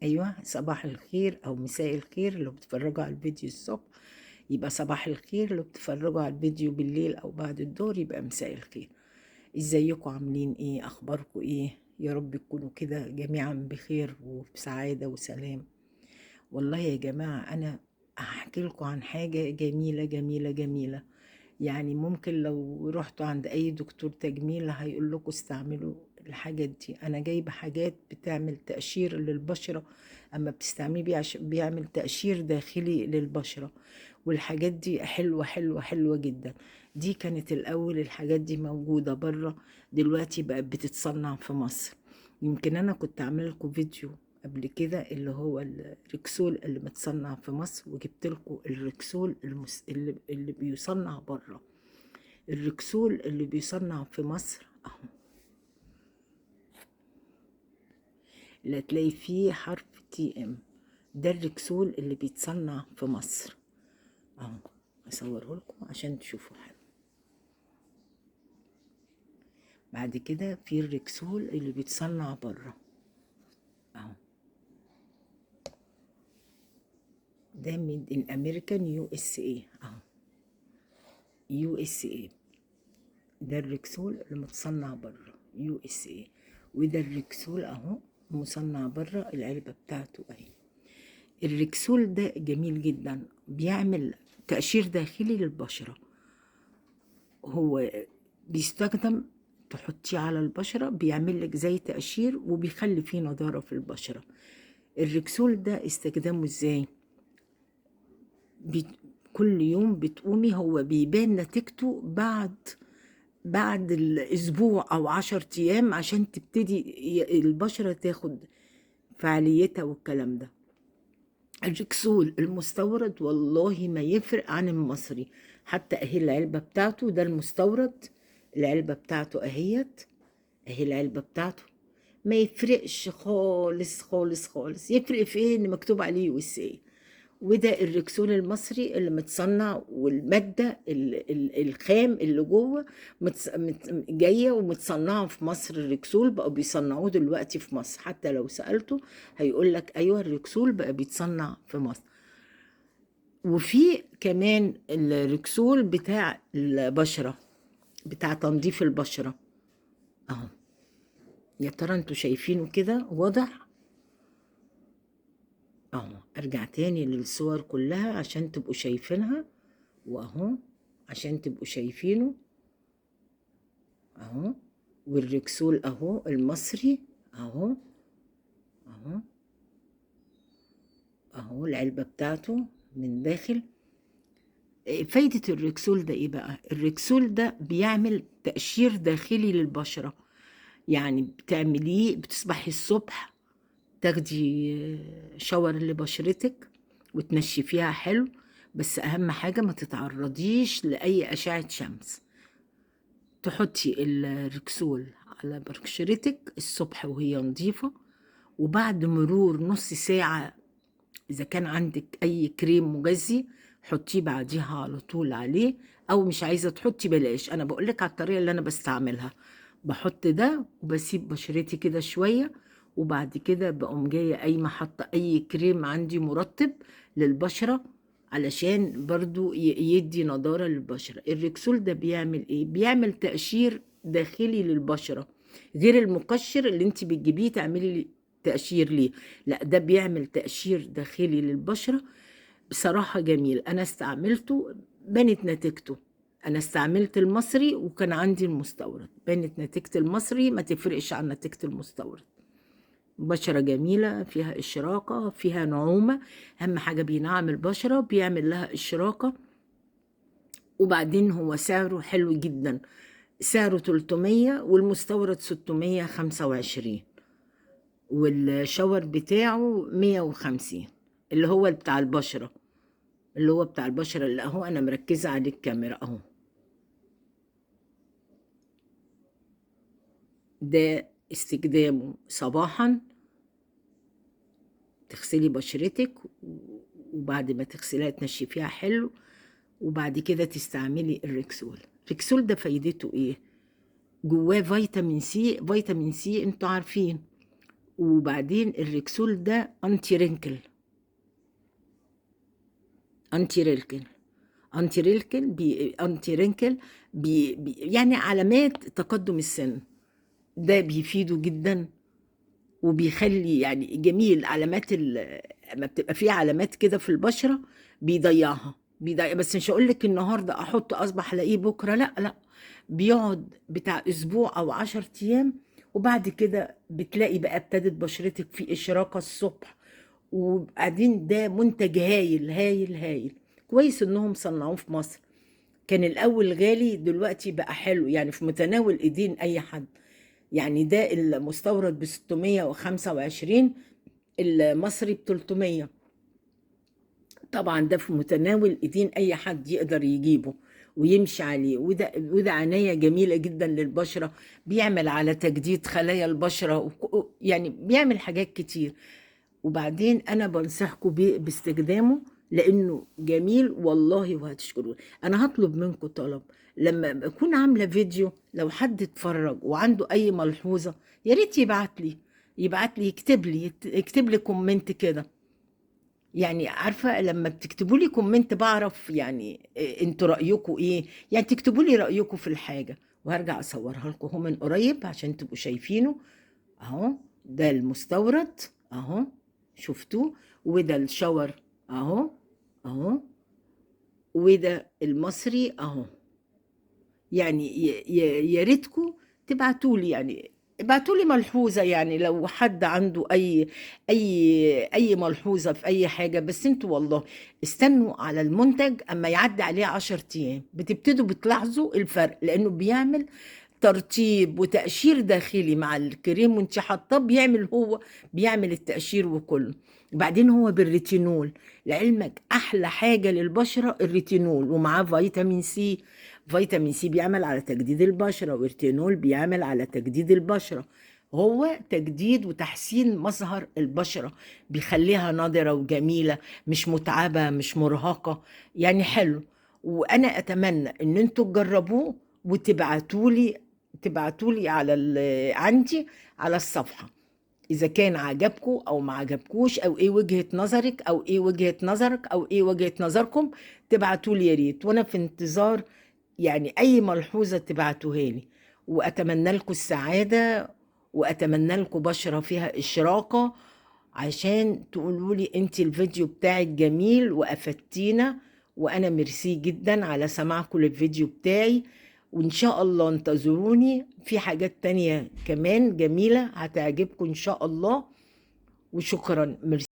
ايوه، صباح الخير او مساء الخير لو بتتفرجوا على الفيديو الصبح يبقى صباح الخير، لو بتتفرجوا على الفيديو بالليل او بعد الظهر يبقى مساء الخير. ازيكم؟ عاملين ايه؟ اخباركم ايه؟ يا رب تكونوا كده جميعا بخير وبسعادة وسلام. والله يا جماعة انا هحكي لكم عن حاجة جميلة جميلة جميلة، يعني ممكن لو رحتوا عند اي دكتور تجميل هيقول لكم استعملوا الحاجات دي. انا جايبة حاجات بتعمل تقشير للبشرة، اما بتستعمليه بيعمل تقشير داخلي للبشرة، والحاجات دي حلوة حلوة حلوة جدا. دي كانت الاول الحاجات دي موجودة برا، دلوقتي بقت بتتصنع في مصر. يمكن انا كنت عامل لكم فيديو قبل كده اللي هو الريكسول اللي متصنع في مصر، وجبت لكم الريكسول اللي بيصنع بره. الريكسول اللي بيصنع في مصر اهو، اللي هتلاقي فيه حرف TM، ده الريكسول اللي بيتصنع في مصر اهو. اصوره لكم عشان تشوفوا حاجه. بعد كده في الريكسول اللي بيتصنع بره اهو، ده made in American USA اهو، USA. ده الريكسول اللي متصنع بره USA، وده الريكسول اهو مصنع بره، العلبة بتاعته اهي. الريكسول ده جميل جدا، بيعمل تقشير داخلي للبشرة. هو بيستخدم تحطيه على البشرة، بيعمل لك زي تقشير وبيخلي فيه نضارة في البشرة. الريكسول ده استخدامه ازاي؟ كل يوم بتقومي هو بيبان نتيجته بعد الاسبوع او 10 ايام، عشان تبتدي البشرة تاخد فعاليتها والكلام ده. الريكسول المستورد والله ما يفرق عن المصري، حتى اهي العلبة بتاعته، ده المستورد، العلبة بتاعته اهيت، اهي العلبة بتاعته، ما يفرقش خالص خالص خالص. يفرق في ايه؟ ان مكتوب عليه USA. وده الريكسول المصري اللي متصنع، والمادة الخام اللي جوه جاية ومتصنعة في مصر. الريكسول بقوا بيصنعوه دلوقتي في مصر، حتى لو سألته هيقول لك أيوة الريكسول بقى بيتصنع في مصر. وفي كمان الريكسول بتاع البشرة، بتاع تنظيف البشرة اهو. يا ترى انتوا شايفينه كده واضح؟ اهو ارجع تاني للصور كلها عشان تبقوا شايفينها، واهو عشان تبقوا شايفينه اهو. والريكسول اهو المصري اهو اهو اهو، العلبة بتاعته من داخل. فايدة الريكسول ده ايه بقى؟ الريكسول ده بيعمل تقشير داخلي للبشرة، يعني بتعمليه بتصبحي الصبح تاخدي shower لبشرتك وتنشفيها حلو، بس اهم حاجة ما تتعرضيش لأي أشعة شمس. تحطي الريكسول على بشرتك الصبح وهي نظيفة، وبعد مرور نص ساعة إذا كان عندك أي كريم مغذي حطيه بعديها على طول عليه، أو مش عايزة تحطي بلاش. أنا بقولك على الطريقة اللي أنا بستعملها، بحط ده وبسيب بشرتي كده شوية، وبعد كده بقوم جاية قايمة حاطة أي كريم عندي مرطب للبشرة علشان برضو يدي نضارة للبشرة. الريكسول ده بيعمل إيه؟ بيعمل تقشير داخلي للبشرة، غير المقشر اللي انت بتجيبيه تعملي تقشير ليه، لا ده بيعمل تقشير داخلي للبشرة. بصراحة جميل، أنا استعملته بانت نتيجته. أنا استعملت المصري وكان عندي المستورد، بانت نتيجة المصري ما تفرقش عن نتيجة المستورد. بشرة جميلة، فيها إشراقة، فيها نعومة، أهم حاجة بينعم البشرة، بيعمل لها إشراقة. وبعدين هو سعره حلو جدا، سعره 300 والمستورد 625، والشاور بتاعه 150، اللي هو بتاع البشرة، اللي هو بتاع البشرة اللي اهو انا مركزة عليه الكاميرا اهو. ده استخدامه صباحا، تغسلي بشرتك وبعد ما تغسليها تنشفيها حلو، وبعد كده تستعملي الريكسول. الريكسول ده فايدته ايه؟ جواه فيتامين سي، فيتامين سي انتوا عارفين، وبعدين الريكسول ده anti wrinkle، anti wrinkle، anti wrinkle بي، anti wrinkle بي بي، يعني علامات تقدم السن، ده بيفيده جدا وبيخلي يعني جميل. علامات ما بتبقى فيه علامات كده في البشرة بيضيعها، بيضيع. بس مش هقول لك النهارده احط اصبح الاقيه بكره، لا لا، بيقعد بتاع اسبوع او 10 ايام، وبعد كده بتلاقي بقى ابتدت بشرتك في اشراقه الصبح. وبعدين ده منتج هايل هايل هايل، كويس انهم صنعوه في مصر. كان الاول غالي، دلوقتي بقى حلو، يعني في متناول ايدين اي حد. يعني ده المستورد ب625، المصري ب300. طبعا ده في متناول ايدين اي حد يقدر يجيبه ويمشي عليه. وده عناية جميلة جدا للبشرة، بيعمل على تجديد خلايا البشرة، يعني بيعمل حاجات كتير. وبعدين انا بنصحكم باستخدامه لانه جميل والله وهتشكروني. انا هطلب منكم طلب، لما اكون عاملة فيديو لو حد اتفرج وعنده اي ملحوظة يا ريت يبعت لي، يبعت لي، يكتب لي، يكتب لي comment كده. يعني عارفة لما بتكتبوا لي comment بعرف يعني انتوا رأيكم ايه، يعني تكتبوا لي رأيكم في الحاجة، وهرجع اصورها لكم اهو من قريب عشان تبقوا شايفينه اهو. ده المستورد اهو، شفتوه، وده ال shower اهو اهو، وده المصري اهو. يعني يا ريتكم تبعتوا لي، يعني ابعتوا لي ملحوظة، يعني لو حد عنده أي ملحوظة في أي حاجة. بس انتوا والله استنوا على المنتج أما يعدي عليه 10 أيام بتبتدوا بتلاحظوا الفرق، لأنه بيعمل ترطيب وتقشير داخلي مع الكريم وانت حاطاه، بيعمل هو بيعمل التقشير وكله. وبعدين هو بالريتينول، لعلمك أحلى حاجة للبشرة الريتينول، ومعاه فيتامين سي. فيتامين سي بيعمل على تجديد البشرة، والريتينول بيعمل على تجديد البشرة. هو تجديد وتحسين مظهر البشرة، بيخليها نضرة وجميلة، مش متعبة مش مرهقة، يعني حلو. وأنا أتمنى إن انتوا تجربوه وتبعتولي، تبعتولي على عندي على الصفحة إذا كان عجبكم أو ما عجبكوش، أو إيه وجهة نظرك، أو إيه وجهة نظرك، أو إيه وجهة نظركم، تبعتولي يا ريت. وأنا في انتظار يعني أي ملحوظة تبعتوها لي. وأتمنى لكم السعادة، وأتمنى لكم بشرة فيها إشراقة، عشان تقولوا لي أنت الفيديو بتاعك جميل وأفدتينا. وأنا ميرسي جدا على سماعكم للفيديو بتاعي، وإن شاء الله انتظروني في حاجات تانية كمان جميلة هتعجبكم إن شاء الله. وشكرا، ميرسي.